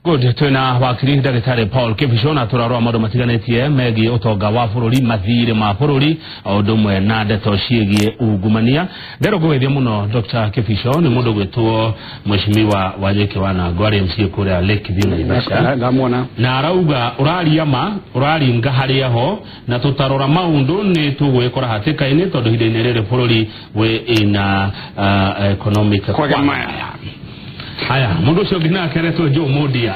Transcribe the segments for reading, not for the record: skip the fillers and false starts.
Good, twina wakiri ndagĩtarĩ Paul Kibicho na tũrarora maũndũ matiganĩtie megiĩ ũtonga wa bũrũri, mathirĩ ma bũrũri, o ũndũ ũmwe na ndeto ciĩgiĩ ungumania. Nderwo ngũgeithie mũno Dr. Kibicho nĩ mũndũ gwĩtwo Mheshimiwa Wanjĩki wa Nango arĩ MCA kũrĩa Lake View Naivasha. Ndamwona. Na arauga ũraria ma ũraringa harĩa ho na tũtarora maũndũ nĩ tũgwĩkora hatĩka-inĩ tondũ ihinda-inĩ rĩrĩ bũrũri wĩ ina economic Quagmire. Haya, mundu ucio ũngĩ nake aretwo Joe Mondia.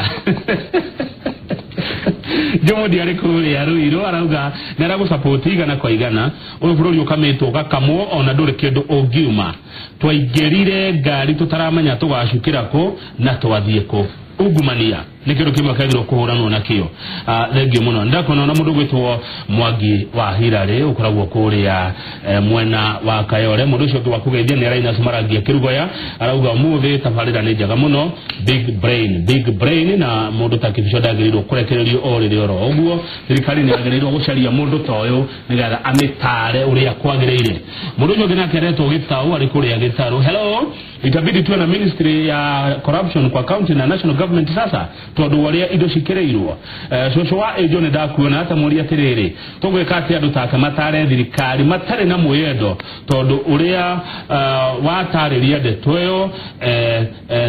Joe Mondia arĩ kũrĩa Ruiru arauga nĩ aragũsupport igana kwa igana, ũyũ bũrũri ũkamĩtwo ũgakamwo ona ndũrĩ kĩndũ ũngiuma. Twaingĩrire ngari tũtaramenya tũgacukĩra kũ na twathiĩ kũ. Ungumania nĩ kĩndũ kĩmwe kĩagĩrĩirwo kũhũranwo nakĩo. Thengiũ mũno. Ndakuona ona mũndũ gwĩtwo Mwangi wa Hirarĩ ũkoragwo kũrĩa mwena wa Kayore. Mũndũ ũcio ũngĩ wa kũgeithia nĩ Raina Marangi Kĩrugoya arauga ũmũthĩ tabarĩra nĩ njega mũno, big brain, big brain, na mũndũ ta Kibicho ndagĩrĩirwo kũrekererio o rĩrĩ oro ũguo. Thirikari nĩ yagĩrĩirwo gũcaria mũndũ ta ũyũ nĩgetha amĩtare ũrĩa kwagĩrĩire. Mũndũ ũcio ũngĩ nake aretwo Gĩtaũ arĩ kũrĩa Gĩtarũ. Hello, itabidi tuwe na ministry ya corruption kwa county na national government sasa tondu waria indo cikĩrĩirwo. Cũcũ wa Angel nĩ ndakuona atamũria atĩrĩrĩ, tũgwĩka atĩa andũ take matare thirikari matarĩ na mwĩyendo tondũ ũrĩa watarĩria ndeto ĩyo,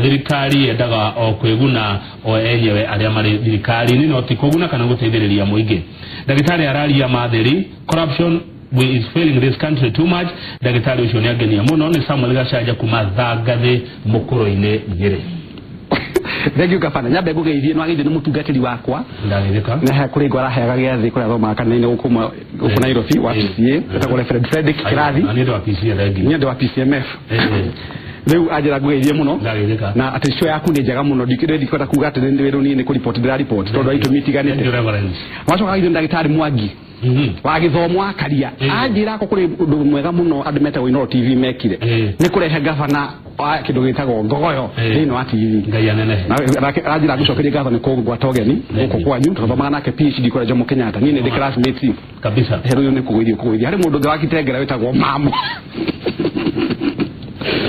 thirikari yendaga o kwĩguna o enyewe arĩa marĩ thirikari-inĩ no ti kũguna kana gũteithĩrĩria mũingĩ. Ndagĩtarĩ araria matheri, corruption we is failing this country too much. Ndagĩtarĩ ũcio nĩ angenia mũno. Nĩ Samuel Gacanja kuma Thangathĩ Mũkũrũ-inĩ Nyĩrĩ. Thank you gabana. Nyambe ngũgeithie nĩ wageithio nĩ mũtungatĩri wakwa. Ndagĩrĩka. Na kũrĩ ngo araheaga gĩathĩ kũrĩa athomaga kanitha-inĩ gũkũ Nairobi wa PCA etagwo Reverend Fredrick Kĩrathi. Na nĩ ũndũ wa PCA, thengiũ. Nĩ ũndũ wa PCMF. Rĩu anjĩra ngũgeithie mũno. Ndagĩrĩka. Na atĩ show yaku nĩ njega mũno, ndikwenda kuga atĩ nĩ rĩu niĩ nĩ kũripoti ndĩraripoti tondũ wa itũmi itiganĩte. Thank you, Reverend. Wacoka geithio ndagĩtarĩ Mwangi wa gĩthomo wa Karia. Anjĩra ko kũrĩ ũndũ mwega mũno andũ metagwo Inooro TV mekire nĩ kũrehe gavana wa kĩndũ gĩtagwo ngogoyo thĩinĩ wa TV. Ngai anenehe. Aranjĩra ngũcokerie ngatho nĩ kũngwata ũgeni gũkũ kwanyu tũthomaga nake PhD kũrĩa Jomo Kenyatta. Niĩ nĩ ndĩ classmate kabisa. Hero ũyũ nĩ kũgũithia kũgũithia. Harĩ mũndũ ũngĩ wa Kitengela wĩtagwo Mamo,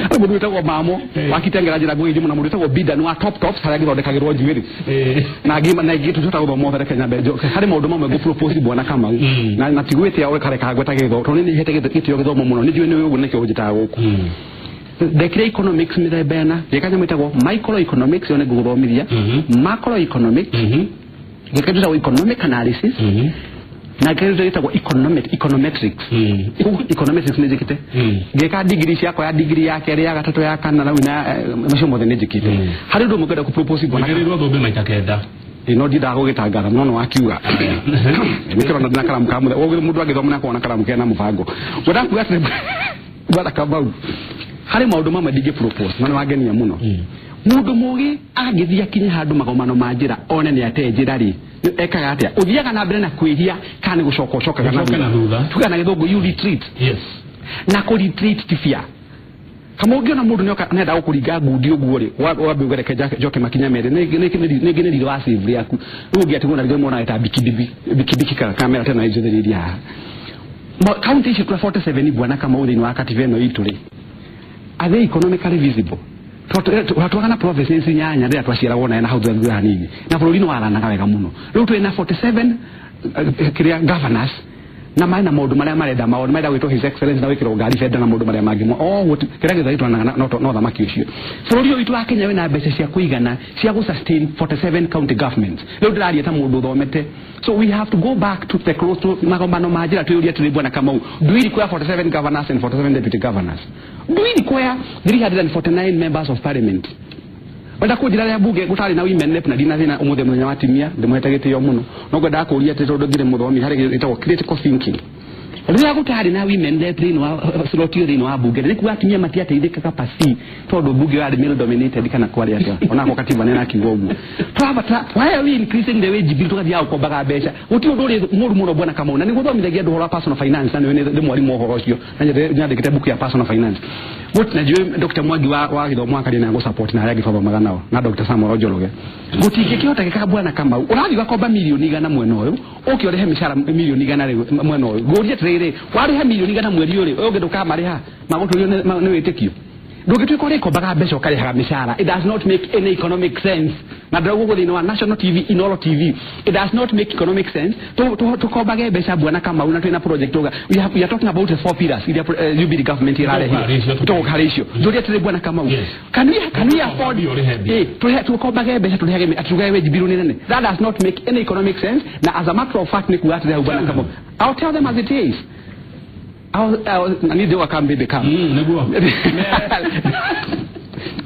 harĩ mũndũ wĩtagwo Mamo wa Kitengela njĩra ngũgĩithie mũno, mũndũ wĩtagwo Bidan wa Top Tops harĩa agĩthondekagĩrwo njuĩrĩ na ngĩ na ingĩ tũtota gũthoma othe. Reke nyambe harĩ maũndũ mamwe ngũ-propose bwana Kamau, na tigwĩtĩa ũkareka ngweta gĩthomo tondũ nĩ hete gĩtĩo gĩthomo mũno, nĩ njũĩ nĩ ũguo nĩkĩo ũnjĩtaga gũkũ. Ndekire economics mĩthemba ĩna, ngĩka nyamũ ĩtagwo microeconomics, ĩyo nĩ ngũgũthomithia, macroeconomics, ngĩka ĩtagwo economic analysis, na ngĩka ĩtagwo econometrics. Econometrics nĩ njĩkĩte. Ngĩka degree ciakwa ya degree ya kerĩ, ya gatatũ, ya kana na na macio mothe nĩ njĩkĩte. Harĩ ũndũ ũmwe ngwenda kũ-propose bwana. Wĩkĩrĩirwo thũmbĩ maita kenda. No ndindaga gũgĩtangatha mũno, no wakiuga nĩkĩrona ndina karamu ka mũthemba ũguo mũndũ angĩthoma na akona karamu kena mũbango. Ngwendaga kuga atĩ bwana Kamau, harĩ maũndũ mamwe ndingĩ propose na nĩ wangenia mũno. Mũndũ mũgĩ angĩthiĩ akinye handũ magomano ma njĩra one nĩ ate njĩra rĩ, ekaga atĩa? Ũthiaga na mbere na kwĩhia kana nĩ gũcoka ũcokaga na thutha? Tuga na gĩthũngũ you retreat. Yes. Na kũ retreat ti bia kama ũngĩona mũndũ nĩoka nenda gũkũringa ngundi ũguo rĩ, wambe ũgereke njoke makinya merĩ nĩngĩ nĩ riro wa save rĩaku rĩu ũngĩatigwo na riro monaga ta bikibiki bikibiki kamera tena ĩnjũthĩrĩria haha. Kaunti ici twa 47 bwana Kamau thĩinĩ wa katiba ĩno itũ rĩ, are they economically visible? Twatwaga na provinces inyanya rĩrĩa twaciaragwo nayo na hau thutha hanini na bũrũri nĩ waranaga wega mũno. Rĩu twĩ na 47 kĩrĩa governors na marĩ na maũndũ marĩa marenda mao, marenda gwĩtwo His Excellence na gwĩkĩrwo ngari benda na maũndũ marĩa mangĩ o kĩrĩa gĩothe gĩtwaranaga no thamaki ũcio. Bũrũri ũyũ witũ wa Kenya wĩna mbeca cia kũigana cia gũ sustain 47 county governments? Rĩu ndĩraria ta mũndũ ũthomete. So we have to go back to the close to magomano ma njĩra twĩyũrie atĩrĩ, bwana Kamau, do we require 47 governors and 47 deputy governors? Do we require 349 members of parliament? Wenda kũnjĩra rĩa bunge gũtarĩ na women rep na ndina thĩna ũmũthĩ mũthenya wa atumia ndĩmũhete gĩtĩo mũno, no ngwendaga kũũria atĩ tondũ ngĩrĩ mũthomi harĩ gĩtagwo critical thinking, rĩrĩa gũtarĩ na women rep thĩinĩ wa slot ĩyo thĩinĩ wa bunge, nĩ kuga atumia matiateithĩkaga pasi tondũ bunge yarĩ male dominated kana kwarĩ atĩa? Onako katiba nĩ nakiuga ũguo tũrabatara. Why are we increasing the wage bill tũgathiaga gũkombaga mbeca? Gũtirĩ ũndũ ũrĩ mũru mũno bwana Kamau na nĩ gũthomithagia andũ ũhoro wa personal finance na nĩ ndĩ mwarimũ wa ũhoro ũcio na nyandĩkĩte book ya personal finance. Na njũĩ Dr. Mwangi wa gĩthomo wa Karia na ngũ-support na arĩa angĩ twathomaga nao na Dr. Samuel Njoroge. Gũtingĩkĩhotekeka bwana Kamau, ũrathiĩ ũgakomba mirioni 100 mwena ũyũ ũke ũrĩhe mĩcara mirioni 100 rĩu mwena ũyũ. Ngũrie atĩrĩrĩ, warĩha mirioni 100 mweri ũrĩ ũyũ ũngĩ ndũkamarĩha magũtũrio nĩ wĩtĩkio? Ndũngĩtuĩka ũrĩkombaga mbeca ũkarĩhaga mĩcara. It does not make any economic sense. Na ndĩrauga thĩinĩ wa national TV, Inoro TV, it does not make economic sense tukombage mbeca Bwana Kamau na twĩna project uga we are talking about the four pillars iria Jubilee government ĩrarehire. Tũgũka harĩ icio. Njũria atĩrĩ Bwana Kamau, can we afford tukombage mbeca tũrĩhage atũgae wage bill nene? That does not make any economic sense. Na as a matter of fact nĩ kuga atĩrĩ hau Bwana Kamau, I'll tell them as it is. I need to come baby come. Nĩguo.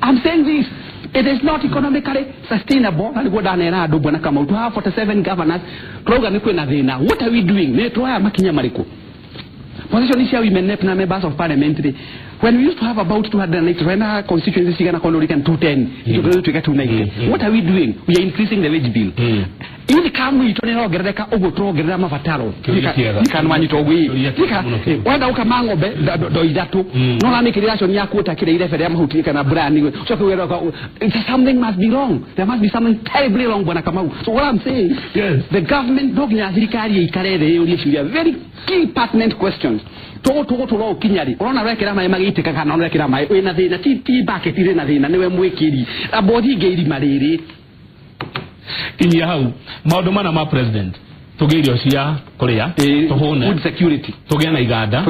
I'm saying this. It is not economically sustainable. Na nĩguo ndanera andũ Bwana Kamau, to have 47 governors turauga nĩ kwĩna thĩna. What are we doing? Nĩ tuoya makinya marĩkũ? Position cia women rep na members of parliament rĩ, when we used to have about 290, when our constituency cigana kono rikan 210, tutuika 290. What are we doing? We are increasing the wage bill. Income itũ nĩ ĩrongerereka ũguo tũrongerera mabataro. Kana wanyita ũguo wenda ũkama ng'ombe ndo ithatũ no ũramĩkĩrĩra ration yaku ũtakĩrĩ irebe rĩa mahuti kana brand ũcoke wĩra something must be wrong. There must be something terribly wrong, Bwana Kamau. So what I'm saying, the government no nginya thirikari ĩikare thĩ ĩyũrie ciũria very key pertinent questions. Tũgũtũra ũkinya rĩ ũrona ũrekĩra maĩ magĩitĩka kana ũrekĩra maĩ wĩna thĩna ti bucket ĩrĩ na thĩna nĩwe mwĩkĩri amba ũthinge irima rĩrĩ. Kinyia hau maũndũ mana ma president, tũgĩe irio cia kũrĩa tũhũne, food security, tũgĩe na iganda,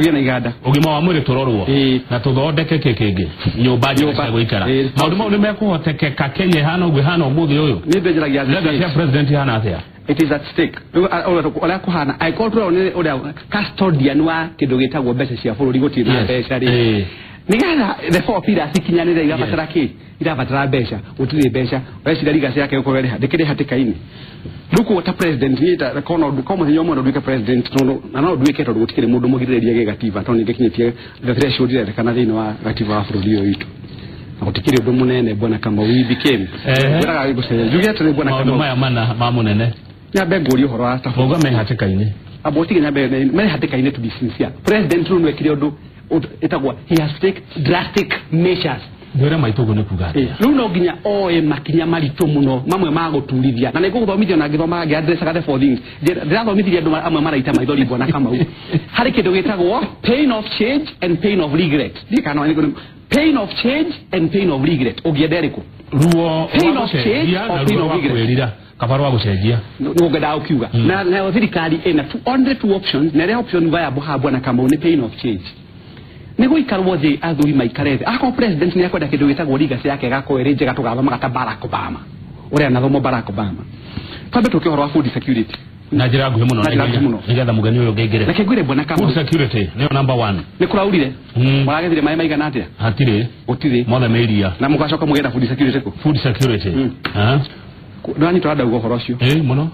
ũgima wa mwĩrĩ tũrorwo na tũthondeke kĩ kĩngĩ nyũmba njega cia gũikara. Maũndũ mau nĩ mekũhotekeka Kenya ĩhana ũguo ĩhana ũmũthĩ ũyũ? Niĩ ndĩnjaragia legacy ya president ĩhana atĩa? It is at stake. Ũrĩa kũhana angĩkorwo tũrona ũrĩa custodian wa kĩndũ gĩtagwo mbeca cia bũrũri gũtirĩ na mbeca rĩ, nĩgetha the four pillars ikinyanĩre irabatara kĩ? Irabatara mbeca. Gũtirĩ mbeca. Ũreciria legacy yake gũkorwo ĩrĩ ha? Ndĩkĩrĩ hatĩka-inĩ. Rĩu koguo ta president niĩ ta kono ko mũthenya ũmwe no nduĩke president tondũ na no nduĩke tondũ gũtikĩrĩ mũndũ mũgirĩrĩria gĩgatiba tondũ nĩngĩkinyĩtie the threshold ĩrendekana thĩinĩ wa gatiba wa bũrũri ũyũ witũ. Na gũtikĩrĩ ũndũ mũnene Bwana Kamau, we became. Ngwĩraga gũcenjia. Njuge atĩrĩ Bwana Maũndũ Kamau, maya mana ma mũnene nyambe ngũrie ũhoro wa ta mauga me hatĩka-inĩ. Amba ũtige nyambe me hatĩka-inĩ. To be sincere, president rĩu nĩwekire ũndũ ĩtagwo he has to take drastic measures. Ngwĩre maitũ ũguo nĩ kuga atĩa? Rĩu no nginya oe makinya maritũ mũno mamwe ma gũturithia na nĩngũgũthomithia na ngĩthomaga ngĩaddressaga the four things. Ndĩrathomithirie andũ amwe maraita maithori Bwana Kamau. Harĩ kĩndũ gĩtagwo pain of change and pain of regret. Ndiĩ kana pain of change and pain of regret, ũngĩenda ĩrĩkũ? Ruo Pain rwa of change gũcenjia or na pain ruo of rwa regret? kwĩrira, kaba rwa gũcenjia. Nĩguo ũkiuga na nayo thirikari ĩna only two options na ĩrĩa option viable haha Bwana Kamau nĩ pain of change. Nĩ gũikarwo thĩ athuri maikare thĩ akorwo president nĩ akwenda kĩndũ gĩtagwo legacy yake ĩgakorwo ĩrĩ njega tũgathomaga ta Barack Obama ũrĩa anathomwo Barack Obama. Twambe tũke ũhoro wa food security. Na njĩra nguhĩ mũno. Na njĩra nguhĩ mũno. Nĩgetha mũgeni ũyũ ũngĩingĩre. Reke ngwĩre Bwana Kamau, food security nĩyo number one. Nĩ kũraurire mũragethire maĩ maigana atĩa? Hatirĩ. Gũtirĩ. Mothe me iria. Na mũgacoka mũgenda food security kũ? Food security. Nĩwanyita ndauga ũhoro ũcio? Ĩ mũno.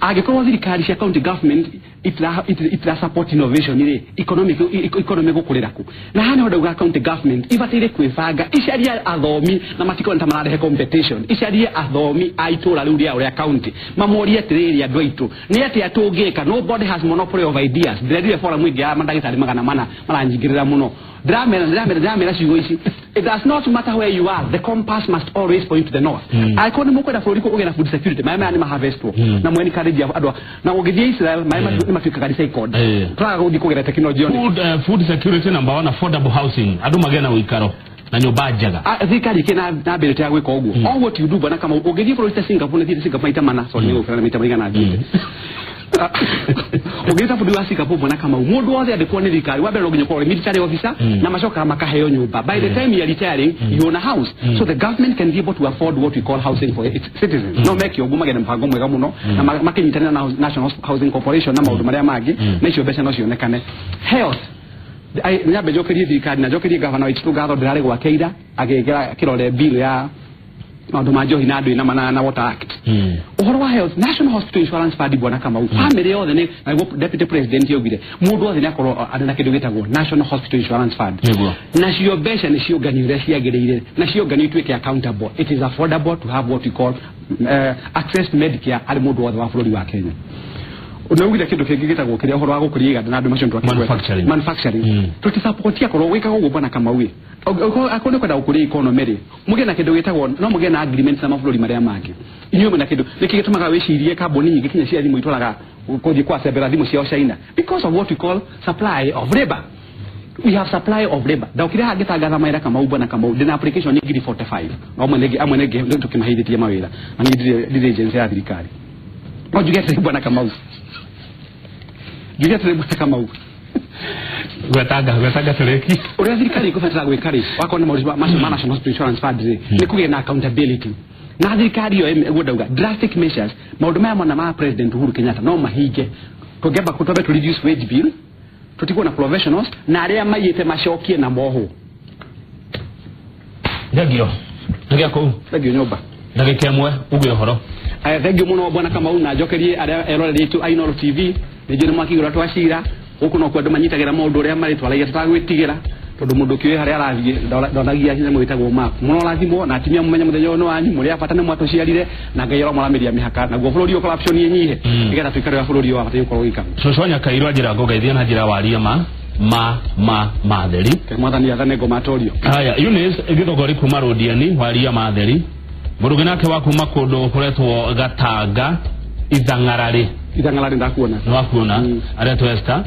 Angĩkorwo thirikari cia county government itira support innovation rĩ, economic economy gũkũrĩra kũ? Na haha nĩho ndauga county government ibataire kwĩbanga icarie athomi na matikorwo ta mararehe competition, icarie athomi a itũra rĩu rĩao rĩa county mamorie atĩrĩrĩ, andũ aitũ, nĩ atĩa tũngĩka? Nobody has monopoly of ideas. Ndĩrendire forum ĩngĩ ya mandagĩtarĩ 400 maranyingĩrĩra mũno. Ndĩramera ciugo ici: it does not matter where you are, the compass must always point to the north. Angĩkorwo nĩ mũkwenda bũrũri ũgĩe na food security, maĩ maya nĩ maharvestwo na mweni encourage andũ na ũngĩthiĩ Israel maĩ macio nĩ matuĩkaga recycled. Tũraga gũthiĩ kũgera technology on Food security number one, affordable housing, andũ magĩe na ũikaro na nyũmba njega. Thirikari ĩkĩ na mbere ya gwĩka ũguo o what you do, Bwana Kamau, ũngĩthiĩ bũrũri ta Singapore, nĩ thiĩte Singapore maita mana, sorry, nĩ gũkũra maita maigana thiĩte. Ũngĩta bũrũri wa Singapore, Bwana Kamau, mũndũ wothe andĩkwo nĩ thirikari wa mbere no nginya ũkorwo ũrĩ military officer na macokaga makaheo nyũmba. By the time you are retiring, you own a house. So the government can be able to afford what we call housing for its citizens. No meke ũguo magĩe na mũbango mwega mũno na makĩnyitanĩra na National Housing Corporation na maũndũ marĩa mangĩ na icio mbeca no cionekane. Health, nyambe njokerie thirikari na njokerie gavana witũ ngatho. Ndĩrarĩ gwake ira agĩkĩra kĩrore bill ya maũndũ ma njohi na andũ na Water Act. Ũhoro wa health, National Hospital Insurance Fund, Bwana Kamau, family yothe nĩ na nĩguo deputy president yaugire mũndũ wothe nĩ akorwo arĩ na kĩndũ gĩtagwo National Hospital Insurance Fund. Nacio mbeca nĩ ciũnganio ũrĩa ciagĩrĩire na ciũnganio ituĩke accountable. It is affordable to have what we call access to Medicare harĩ mũndũ wothe wa bũrũri wa Kenya. Unaugire kĩndũ kĩngĩ gĩtagwo kĩrĩa ũhoro wa gũkũria iganda na andũ macio nĩtwakĩgweta. Manufacturing. Manufacturing. Tũtisapotia korwo gwĩkaga ũguo, Bwana Kamau ĩ akorwo nĩ kwenda gũkũria economy rĩ, mũgĩe na kĩndũ gĩtagwo no mũgĩe na agreement na mabũrũri marĩa mangĩ. Inyuĩ mwĩna kĩndũ nĩkĩ gĩtũmaga wĩcirie kambuni nyingĩ kinya cia thimũ itwaraga kũthiĩ kwacembera thimũ ciao China? Because of what we call supply of labor. We have supply of labor. Ndaukire hangitangatha mawira Kamau bwana Kamau ndina application ngiri 45 amwe ngi amwe ngi tukimaheithĩtie mawira na niĩ ndirĩ agency ya thirikari. No njuge atĩrĩ bwana Kamau, njuge atĩrĩ bwana Kamau, gwetanga tureki ũrĩa thirikari ĩkũbatara gwĩka rĩ, wakorwo nĩ maũndũ macio ma National Hospital Insurance Fund rĩ, nĩ kũgĩa na accountability na thirikari ĩyo ĩguo ndauga drastic measures. Maũndũ maya mona ma President Uhuru Kenyatta no mahinge tũngĩamba twambe to reduce wage bill, tũtigwo na professionals na arĩa maiyĩte macokie na mohwo. Thengio nagĩa kũu. Thengio nyũmba. Ndagĩka ĩmwe uge ũhoro. Aya, thengio mũno bwana Kamau, na njokerie arĩa eroreri aitũ a Inooro TV. Nĩ njũĩ nĩ mwakĩigũra twacira gũkũ no kuo andũ manyitagĩra maũndũ ũrĩa marĩ twaragia tũtagwĩtigĩra tondũ mũndũ ũkĩũĩ harĩa arathiĩ ndonagia nyamũ ĩtagwo map. Mũno rathimwo na atumia mũmenye mũthenya ũyũ nĩ wanyu mũrĩ a bata nĩ mwatũciarire na Ngai aromaramĩria mĩhaka naguo bũrũri ũyũ corruption ĩnyihe nĩgetha tũikare ũrĩa bũrũri ũyũ wabatiĩ gũkorwo ũgĩikara. Cũcũ wa Nyakairũ anjĩra ngũgeithia na njĩra waria ma ma ma matheri. Mwathani athane ngoma atorio. Haya, Eunice Githogori kuma Rũdiani waria matheri. Mũrũgĩ nake wa kuma kũndũ kũretwo Gatanga Ithang'ararĩ. Ithang'ararĩ ndakuona. Nĩ wakuona aretwo Esther.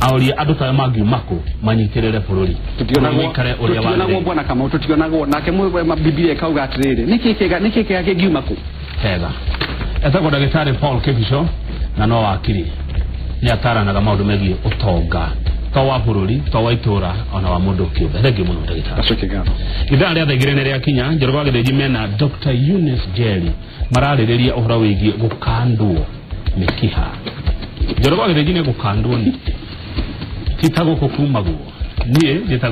Aũria andũ ta mangiuma kũ manyitĩrĩre bũrũri. Ũikare ũrĩa Tũtionagwo bwana Kamau, tũtionagwo nake Biblia ĩkauga atĩrĩrĩ, nĩkĩ kĩega nĩkĩ kĩega kĩngiuma kũ? Hega. Etagwo ndagĩtarĩ Paul Kibicho na no wakiri. Nĩ ataranaga maũndũ megiĩ ũtonga to wa bũrũri to wa itũra ona wa mũndũ kĩũmbe. Thengiũ mũno ndagĩtarĩ. Acoke ngatho. Ithaa rĩa thaa igĩrĩ nĩ rĩakinya. Njoroge wa Gĩthĩnji mena Dr. Eunice Njeri mararĩrĩria ũhoro wĩgiĩ gũkandwo mĩkiha. Njoroge wa Gĩthĩnji nĩ gũkandwo nĩ ti ta gũkũ kumagwo. Niĩ njĩtagwo